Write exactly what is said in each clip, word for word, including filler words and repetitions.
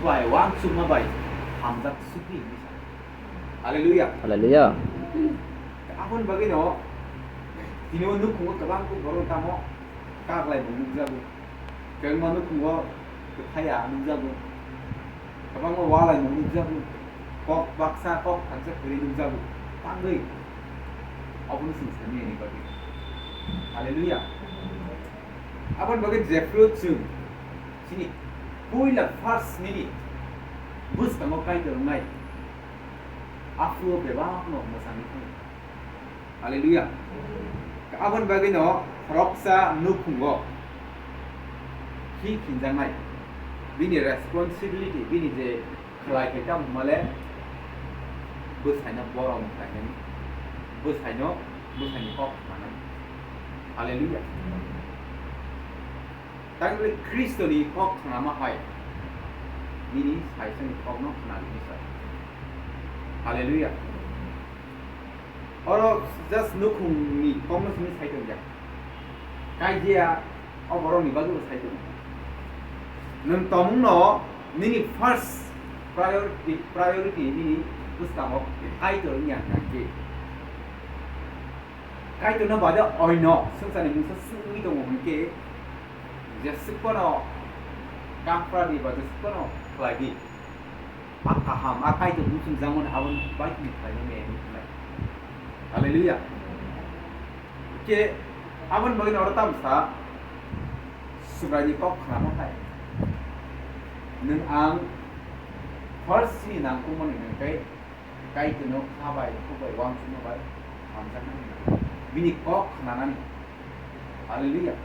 bai, uansukma bai hamjak sukdi hinwi sa. Hallelujah. Hallelujah. Aboni bagwino tini o nukhungo kwbang kuk borok tamo kaklaimung nukjago. Kwbangma nukhungo kwthaya nukjago. Kwbangma walaimung nukjago. Kok baksa, kok thansa kwrwi nukjago. Tangwi obono chwng sani ani bagwi. Hallelujah. Aboni bagwi jephru chwng chini puila first nini bwskango Kaitor wngnai, aphuru bebakno mwsangwi thangwi. Hallelujah. Aboni bagwino khoroksa nukhungo hi khinjaknai, bini responsibility, bini je khlai khe tamo hwnmale bwsaino borom khlainani, bwsaino, bwsaini kok khnanani. Hallelujah. Tangwi Khristoni kok khnama hai nini saisani kokno khnarwini sa. Hallelujah. Oro just nukhungni kokno simi sai tongya. Kaijia o borokni bagwi bo sai tongo. Nwng tongmungno nini first priority, priority nini bwskango Kaitor wngya hwnkhe. Kaitorno bade oino swngcharni mungsa swngwi tongo hwnkhe, jeswk phano kaphra di ba jeswk phano khlai di. A kaham, a Kaitor muchungjakmani aboni baithangni khlaimani ang nuknai. Hallelujah. Khe aboni bagwino oro tamsa Subraini kok khnama hai. Nwng ang first chini nangkukmani hwnkhe Kaitorno kha bai, khuk bai, uansukma bai hamjaknani. Bini kok khnanani. Hallelujah.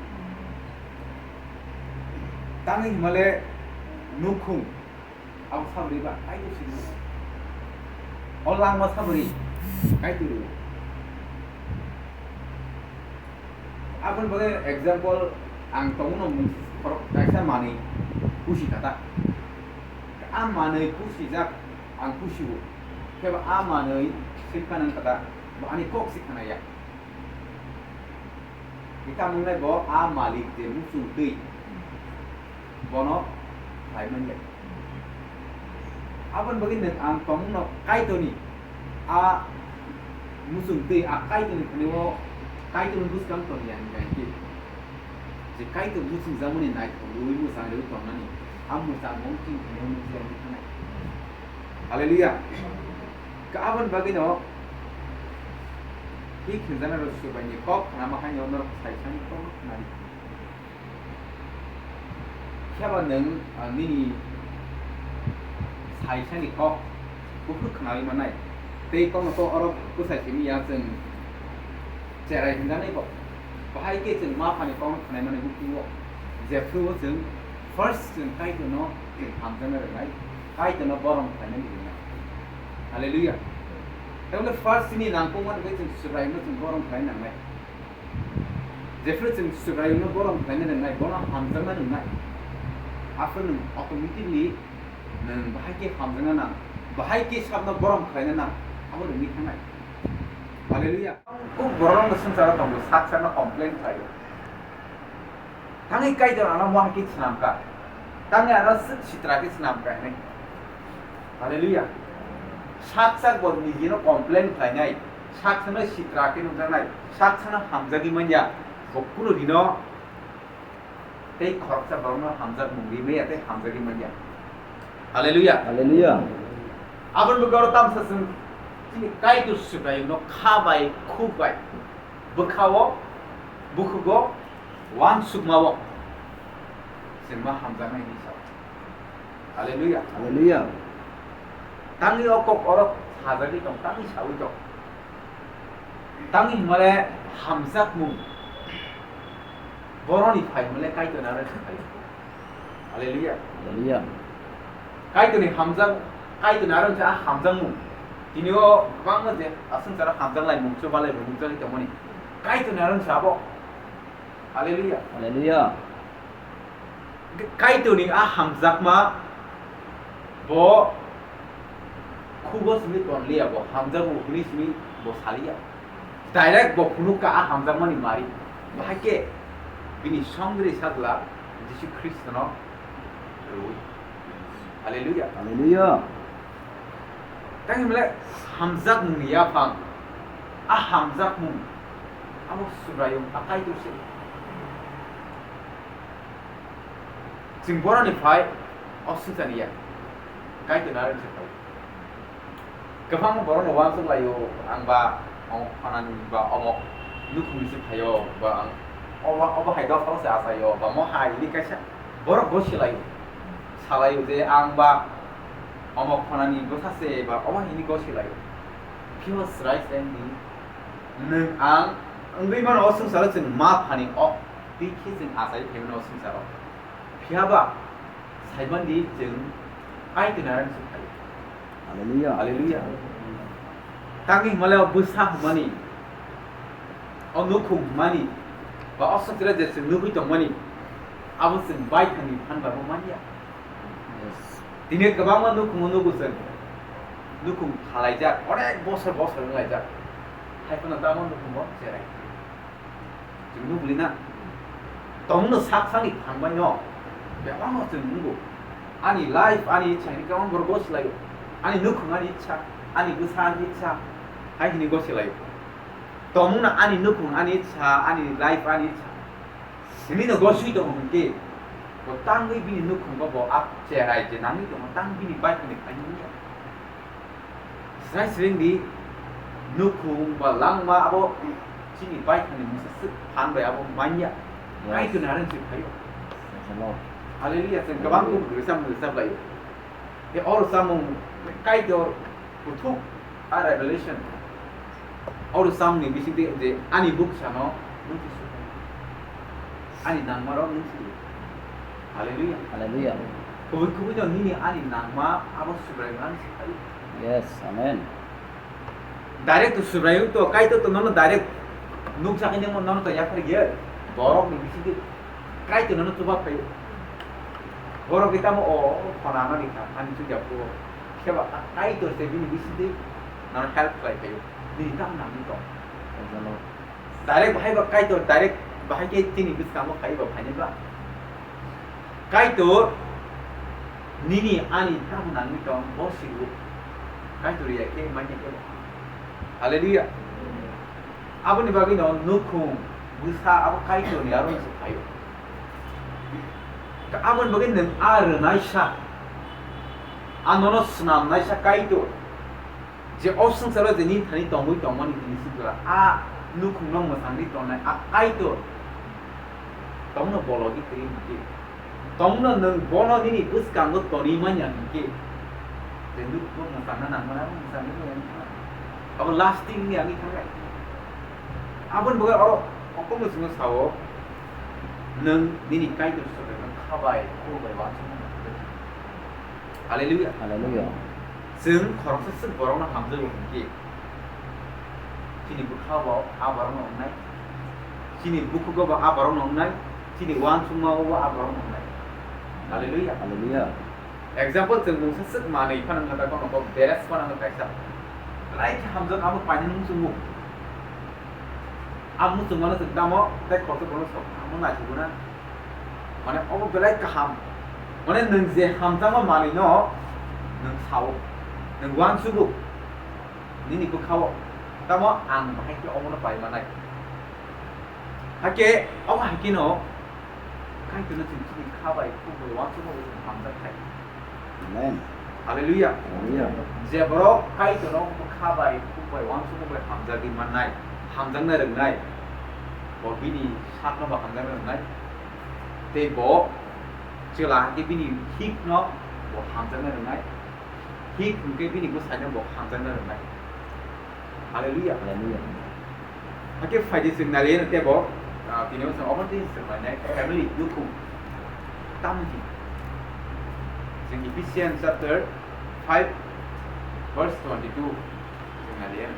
Tangwi hwnmale nukhung abo sabri ba Kaitor sidi. O langma sabri Kaitor. Aboni bagwi example ang tongmano mung khorok kaisa manwi pusi kata. A manwi pusijak ang pusiwo. Khe a manwi sikha nang kata. Bo ani kok sikha naya. Ita mungnai bo a malik je muchung twi bono khlai manya. Aboni bagwi nwng ang tongmungno Kaitorni a muchung twi a Kaitorni thani o Kaitorni bwskang tongya hwnwi khe je Kaitor muchungjakmani naithok rwui mwchang rwui tongnani a mwchangmung chini thani o nukjagwi thanai. Hallelujah. Khe aboni bagwino hi khinjaknai rw Subraini kok khnama haino norok sai sani kokno khnadi. Phiya ba nwng, ah, nini sai sani kok buphuru khnaui mannai. Tei kokno to oro bwsai simi ya chwng cherai hwnjanai bo. Bahai khe chwng ma phani kokno khnaimani buphuru o. Jephru o chwng first chwng Kaitorno chwng hamjakna rwnai, Kaitorno borom khlainani rwnai. Hallelujah. Tabole first chini nangkukmani khe chwng Subraino chwng borom khlai nangnai. Jephru chwng Subraiyungno borom khlaina rwngnai, bono hamjakna rwngnai. Aphuru nwng automatically nwng bahai khe hamjakna nang, bahai khe sabno borom khlaina nang, abo rwngwi thangnai. Hallelujah. Kuk borok no swngcharo tongo, sak sakno complain khlaio. Tangwi Kaitor ano bahai khe swnamkha, tangwi ano sitra khe swnamkha hinwi. Hallelujah. Sak sak bo nijino complain khlainai, sak sakno sitra khe nukjaknai, sak sakno hamjagwi manya, bo kuno dino tei khoroksa borokno hamjakmung ri manya tei hamjagwi manya. Hallelujah. Hallelujah. Aboni bagwi oro tamsa chwng chini Kaitor Subraiyungno kha bai, khuk bai, bwkhao, bukhugo, uansukmao chwng ma hamjaknai hinwi sa. Hallelujah. Hallelujah. Tangwi o kok oro sajagwi tong, tangwi saui tong. Tangwi hwnmale hamjakmung boroni phai hwnmale Kaitorni aro phai. Hallelujah. Hallelujah. Kaitorni hamjak, Kaitorni aro wngkha hamjakmung. Tini o kwbangma je aswk jora hamjaklaimung, chubalai bo nukjagwi tongmani. Kaitorni aro wngkha abo. Hallelujah. Hallelujah. Kaitorni a hamjakma bo khugo simi tonliya, bo hamjakmung hwnwi simi bo saliya. Direct bo phunukha a hamjakmani mari. Bahai khe bini songri sajla Jisu Khristono rwui. Hallelujah. Hallelujah. Tang himle hamjakmung ni yaphang. A hamjakmung abo Subraiyung a Kaitor se. Chwng boroni phai o swngcharni ya. Kaitor narwk se phai. Kwbangma borokno uansuk laio, ang ba omo khonani ba omo nukhungni se phaio, ba ang obo, obo hai dophano se achaio, ba mo hai hwnwi kaisa borok gosi laio, salaio je ang ba omo khonani bwsa se ba obo hai hwnwi gosi laio. Phiyo chwrai chwrai hwnwi nwng ang wngwi mano o swngcharo chwng ma phani o twi khe chwng achai phaimano o swngcharo. Phiya ba saimandi chwng Kaitor narwk se phaio. Hallelujah. Hallelujah. Tangwi himale o bwsa hwnmani, o nukhung hwnmani, ba o swngchara je chwng nugwi tongmani, abo chwng baithangni phan bai bo manya. Yes. Tini kwbangma nukhungo nugo chwng, nukhung khalaijak, onek bosor bosor wnglaijak, hai phano tamo nukhungo cherai. Chwng nugwi na. Tongno sak sakni thangbai no. Bebakno chwng nungo. Ani life, ani ichha hinwi kwbang borok gosi laio. Ani nukhung ani ichha, ani bwsa ani ichha. Hai hinwi gosi laio. Tongmungno ani nukhung ani ichha, ani life ani ichha. Simi no gosui tongo hwnkhe. Bo tangwi bini nukhungo bo a cherai je nangwi tongo, tang bini bai hwnwi khainwi ya. Srai sring di nukhung ba langma abo chini baithangni mungsa swk phan bai abo manya. Yes. Kaitor narwk se phaio. Praise the Lord. Hallelujah. Chwng kwbang Hallelujah. Buku rwchapmung rwchap laio. Tei o rwchapmung Kaitor kuthuk a revelation. O rwchapmungni bisingtwi je ani buksano nung se sukha. Ani nangmarok nung sidi. Hallelujah. Hallelujah. Kubui kubui no nini ani nangma abo Subraiyung ang se phaio. Yes, amen. Direct to Subraiyung to, Kaitor to nono direct nukjakgwi nangma nono to yaphar gya. Borok ni bisingtwi Kaitor nono chuba phaio. Borok ni tamo o khona no ni kha, ani chujak o. Kheba Kaitor se bini bisingtwi nono help khlai phaio. Nini tamo nangni tong. Praise the Lord. Direct bahai ba Kaitor, direct bahai khe chini bwskango phai ba phainai ba. Kaitor nini ani tamo nangwi tong bo sirwo. Kaitor ya khe manya khe bo. Hallelujah. Aboni bagwi no nukhung bwsa abo Kaitor ni aro se phaio. Aboni bagwi nwng a rwnaisa, a nono swnamnaisa Kaitor. Je o swngcharo je nini thani tongwi tongmani hwnwi swngchara a nukhungno mwchangwi tongnai a Kaitor tongno bologwi twi hwnkhe, tongno nwng bono nini bwskango tonwi manya hwnkhe, je nukhungo mwchangna nangmani abo mwchangwi manya wngkha. Abo lasting wngya wngwi thangnai. Aboni bagwi oro okobno chwngno sao, nwng nini Kaitor Israilno kha bai, khul bai uansukmano. Hallelujah. Hallelujah. Chwng khoroksa swk borokno hamjago hwnkhe, chini bwkhao bo a borokno wngnai, chini bukhugo bo a borokno wngnai, chini uansukmao bo a borokno wngnai. Hallelujah. Hallelujah. Example, chwng mungsa swk manwi phano wngkha, tei bono kok beres phano wngkha kaisa. Belai khe hamjak abo painani muchungo. A muchungmano chwng tamo tei khoroksa borokno sok amo naisuguna. Mane obo belai kaham. Mane nwng je hamjakma manwino nwng sao, nwng uansugo, nini bwkhao. Tamo ang bahai khe omono pai manai. Hakhe omo hai kheno Kaitorno chwng chini kha bai, khuk bai, uansukma bai chwng hamjak khai. Amen. Hallelujah. Hallelujah. Je borok Kaitorno bwkha bai, khuk bai, uansukma bai hamjagwi mannai, hamjakna rwngnai, bo bini sakno bo hamjakna rwngnai, tei bo chwla hai khe bini hikno bo hamjakna rwngnai, hik hwnkhe bini bwsaino bo hamjakna rwngnai. Hallelujah. Hallelujah. Hakhe phaidi chwng naliya tebo, ah, tini o chwng obo tei chwng nai family nukhung. Tamni chwng Ephesians chapter five verse twenty-two chwng naliya.